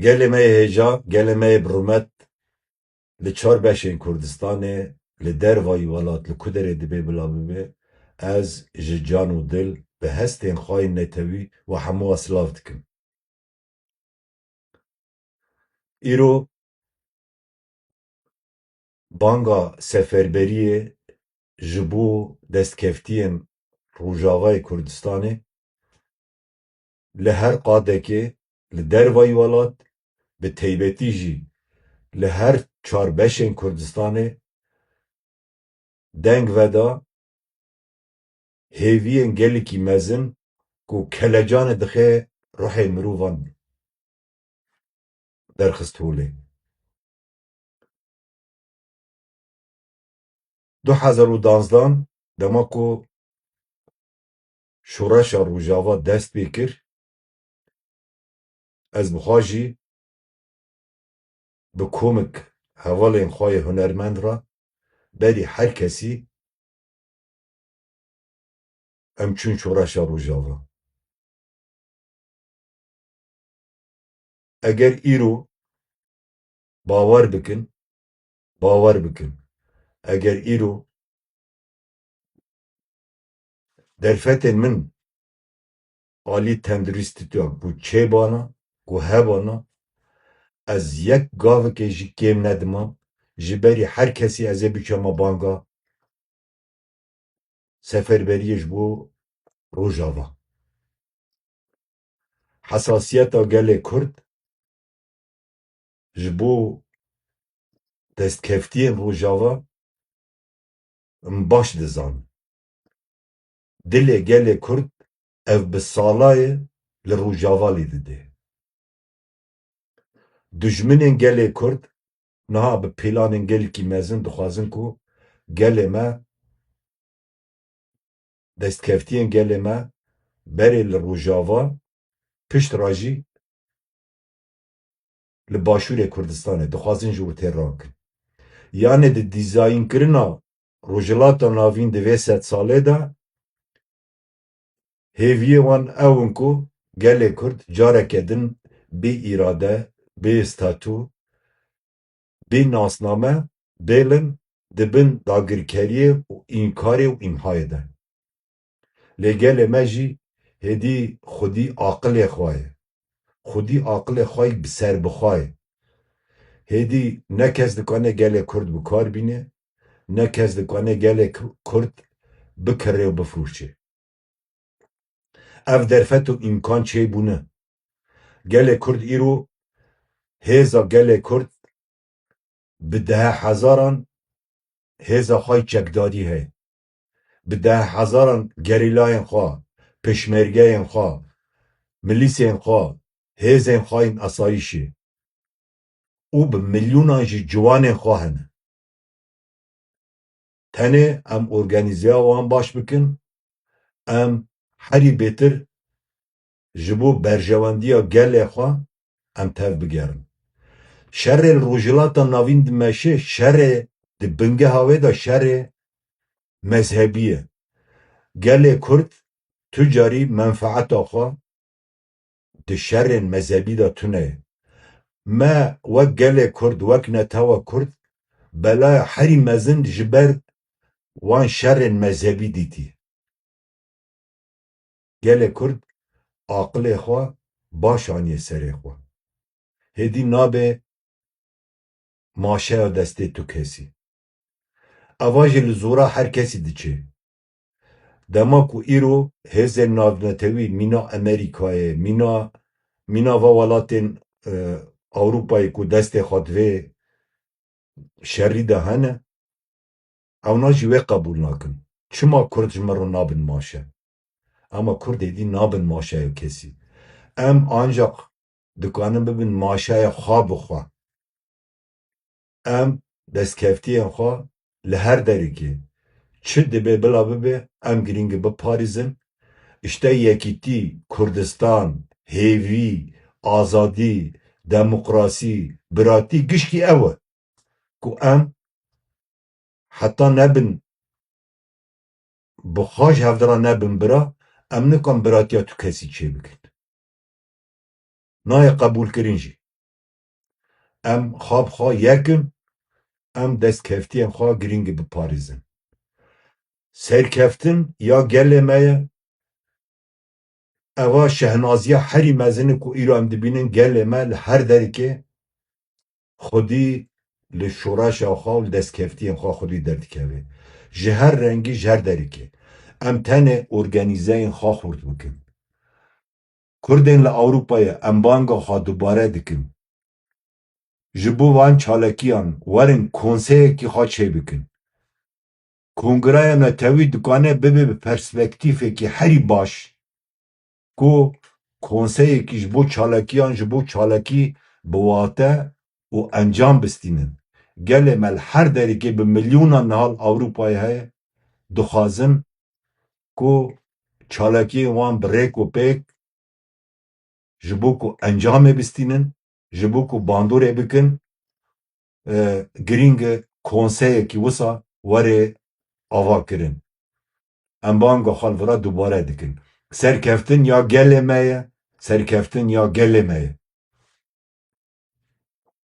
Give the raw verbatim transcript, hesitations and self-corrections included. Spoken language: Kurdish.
Gelê me yê hêja, gelê me yê bi rûmet, li çar beşên Kurdistanê, li dervayî welat, li ku derê dibê bila bibe, ez ji can û dil bi hestên xwe yên netewî we hemû wa silav dikim. Îro banga seferberiyê ji bo destkeftiyên Rojavayê Kurdistanê li her qadekê, li dervayî welat, bi teybetî jî li her çar beşên Kurdistanê deng veda hêviyên gelekî mezin ku kelecanê dixe ruhê mirovan derxist holê. Du hezar û danzdan dema ku şoreşa Rojava dest pê kir, ez bi xwe jî bi komik hevalên xwe yê hunermend re berî her kesî em çûn şoreşa Rojava. Eger îro bawer bikin, bawer bikin, eger îro derfetên min alî tenduristî ku çêbana, ku hebana, ez yek gavekê jî kêm nedima, ji berî her kesî ez ê bikema banga seferberiyê ji bo Rojava. Hesasiyeta gelê Kurd ji bo destkeftiyên Rojava em baş dizanin. Dilê gelê Kurd ev bi salayê li Rojava lê dide. Dijminên gelê Kurd niha bi planên gelekî mezin dixwazin ku gelê me, destkeftiyên gelê me berê li Rojava, pişt re jî li Başûrê Kurdistanê dixwazin ji wir têr rakin. Yanê di dîzayînkirina Rojhilata Navîn di vê sedsalê de hêviyê wan ew in ku gelê Kurd careke din bê îrade, bê statû, bê nasname bêlin di bin dagirkeriyê û înkarê û îmhayê de. Lê gelê me jî hêdî xwedî aqilê xwe ye. Xwedî aqilê xwe yî bi ser bi xwe ye. Hêdî ne kes dikane gelê Kurd bi kar bîne, ne kes dikane gelê K-, Kurd bikire û bifrûşe. Ev derfet û îmkan çêbûne. Gelê Kurd îro, hêza gelê Kurd bi dehe hezaran hêza xwe yê çekdarî heye. Bi dehe hezaran gerîlayên xwe, pêşmergeyên xwe, milîsên xwe, hêzên xwe yên asayîşê û bi milyonan jî ciwanên xwe hene. Tenê em organîzeya wan baş bikin, em herî bêtir ji bo berjewendiya gelê xwe em tev bigerin. Şerê li Rojhilata Navîn dimeşe, şerê di bingeha wê de şerê mezhebî ye. Gelê Kurd tu carî menfeeta xwe di şerên mezhebî de tune ye. Me wek gelê Kurd, wek netewa Kurd, belaya herî mezin ji ber wan şerên mezhebî dîtî. Gelê Kurd aqilê xwe baş aniye serê xwe. Hêdî nabe maşeya destê tu kesî. Eva jî li zora her kesî diçe. Dema ku îro hêzên navnetewî mîna Amerîkayê, mîna, mîna va welatên, e, Ewropayê ku destê xwe di vê şerî de hene, ewna jî wê qebûl nakin. Çima Kurd ji min re nabin maşe? Ama Kurd êdî nabin maşeya kesî. Em ancaq dikanin bibin maşeya xwe bi xwe. Em destkeftiyên xwe li her derekê çi dibe bila bibe, em girîng e biparêzin. Îşte yekîtî, Kurdistan, hêvî, azadî, demokrasî, biratî gişkî ew e ku em heta nebin bi xwe ji hevdira nebin bira, em nikan biratiya tu kesî çêbikin. Nayê qebûlkirin jî. Em xwe bi xwe yek in, em destkeftiyên xwe girîng biparêzin. Serkeftin ya gelê me ye, eva şehnaziya herî mezin e ku îro em dibînin gelê me li her derikê xwedî li şoreşa xwe û li destkeftiyên xwe xwedî derdikeve. Ji her rengî, ji her derikê. Em tenê organîzeyên xwe xurt bikin. Kurdên li Ewropayê em banga xwe dubare dikin. Ji bo van çalakiyan werin konseyekî xwe çêbikin. Kongreya Netewî dikane bibe bi perspektîfekî herî baş ku konseyekî ji bo çalakiyan, ji bo çalakî bi wate û encam bistînin. Gelê me li her derikê bi milyonan niha li Ewropayê heye, dixwazin ku çalakiyên wan bi rêk û pêk ji bo ku encamê bistînin, ji bo ku bandorê bikin, e, girîng e konseyekî wisa were avakirin. Em banga xwe li vira dubare dikin. Serkeftin ya gelê me ye, serkeftin ya gelê me ye.